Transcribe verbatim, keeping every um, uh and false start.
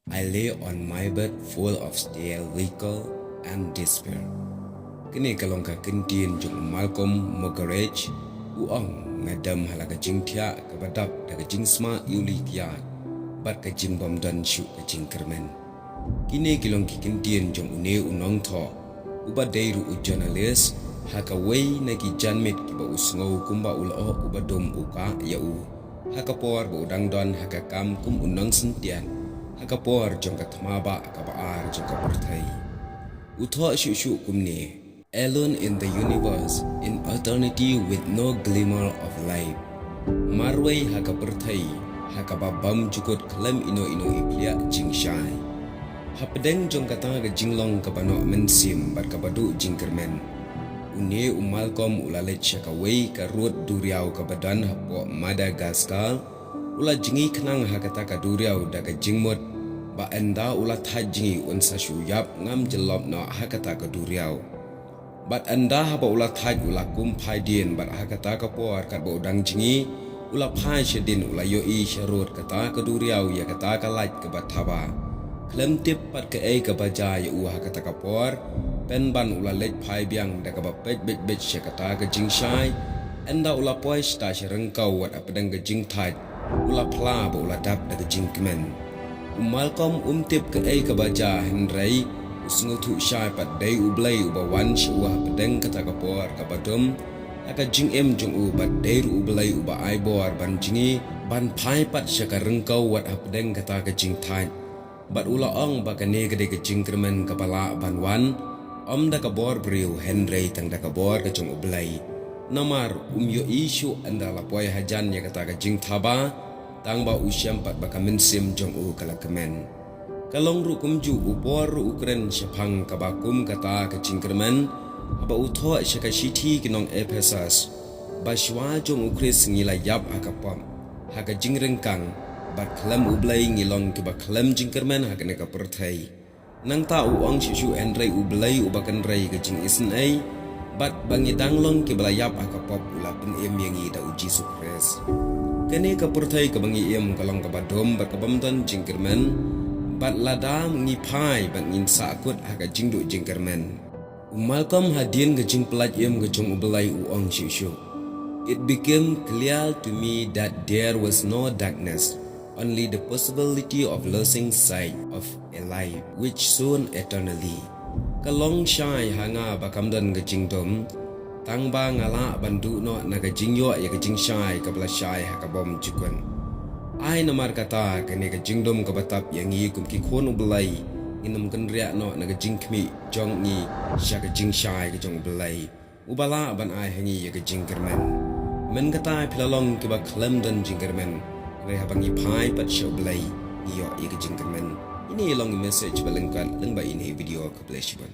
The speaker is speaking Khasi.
I lay on my bed full of stale liquor and despair. Kane ka long ka kyntien jong u Malcolm Muggeridge, u ong, nga dem ha la ka jingthiah kaba dap da ka jingsma iwlikia bad ka jingbym don shuh ka jingkyrmen. Kine ki long ki kyntien jong une u nongthoh, uba dei ruh u journalist, ha kawei na ki janmiet kiba u sngew kumba u lyoh uba dum u kah ïa u ha ka por ba u dang don ha ka kam kum u nongsyntiat, ha ka por jong ka thma bah kaba ar jong ka pyrthei. U thoh shuh shuh kumne: Alone in the universe, in eternity with no glimmer of light. Marwei ha ka pyrthei, ha kaba bymjukut khlem ino ino i pliah jingshai. Hapdeng jong kata ka jinglong kaba noh mynsiem bad kaba duh jingkyrmen, une u Malcolm u la leit sha kawei ka rud duriaw kaba don hapoh Madagascar. U la jngi khnang ha kata ka duriaw da ka jingmut ba ynda u la thait jngi un sa shu ïap ngam jyllop noh ha kata ka duriaw. Bad ynda haba u la thait u la kum phai dien, bad ha kata ka por katba u dang jngi u la phai shadien, u la ïohi sharud kata ka duriaw ïa kata ka light kaba thaba. Khlem tip pat kaei kaba jia ïa u ha kata ka por, pynban u la leit phai biang da kaba peit beit beit sha kata ka jingshai. Ynda u la poi shata sha ryngkew wat hapdeng ka jingthait, u la phla ba u la dap da ka jingkmen. U Malcolm um tip kaei kaba jia, hynrei u sngewthuh shai pat dei U Blei uba wan sha u hapdeng kata ka por kaba dum ha ka jingim jong u, bad dei ruh U Blei uba ai bor ban jngi ban phai pat sha ka ryngkew wat hapdeng kata ka jingthait. Bad u la ong ba kane ka dei ka jingkyrmen kaba lah ban wan, ym da ka bor briew hynrei tang da ka bor ka jong U Blei. Namar um ïohi shuh ynda la poi hajan ïa kata ka jingthaba, tangba u shem pat ba ka mynsiem jong u ka la kmen. Ka long ruh kumjuh, u Paul ruh u kren shaphang kaba kum kata ka jingkyrmen haba u thoh sha ka shithi ki nong Ephesus ba shuwa jong u Khrist ngi la ïap ha ka pop, ha ka jingryngkang, bad khlem U Blei ngi long kiba khlem jingkyrmen ha kane ka pyrthei. Nangta u ong shuh shuh: Hynrei U Blei uba kynrei ka jingisynei, bad ba ngi dang long kiba la ïap ha ka pop, u la pynim ïa ngi da U Jisu Khrist. Kane ka pyrthei kaba ngi im ka long kaba dum bad kabym don jingkyrmen, bad lada ngi phai bad ngin sahkut ha ka jingduh jingkyrmen. U Malcolm, hadien ka jingpyllait im ka jong U Blei, u ong shuh shuh: It became clear to me that there was no darkness, only the possibility of losing sight of a life which shone eternally. Ka long shai ha nga ba kam don ka jingdum, tangba nga lah ban duh noh na ka jingïoh ïa ka jingshai kaba la shai ha ka bymjukut. Ai namar kata, kane ka jingdum kaba tap ïa ngi kum ki khun U Blei, ngin ym kynriah noh na ka jingkhmih jong ngi sha ka jingshai ka jong U Blei, uba lah ban ai ha ngi ïa ka jingkyrmen. Mynta phi la long kiba khlem don jingkyrmen, hynrei haba ngi phai pat sha U Blei, ngi ïoh ïa ka jingkyrmen. Ine i long i message ba lyngkot lyngba ine i video. Khublei shibun.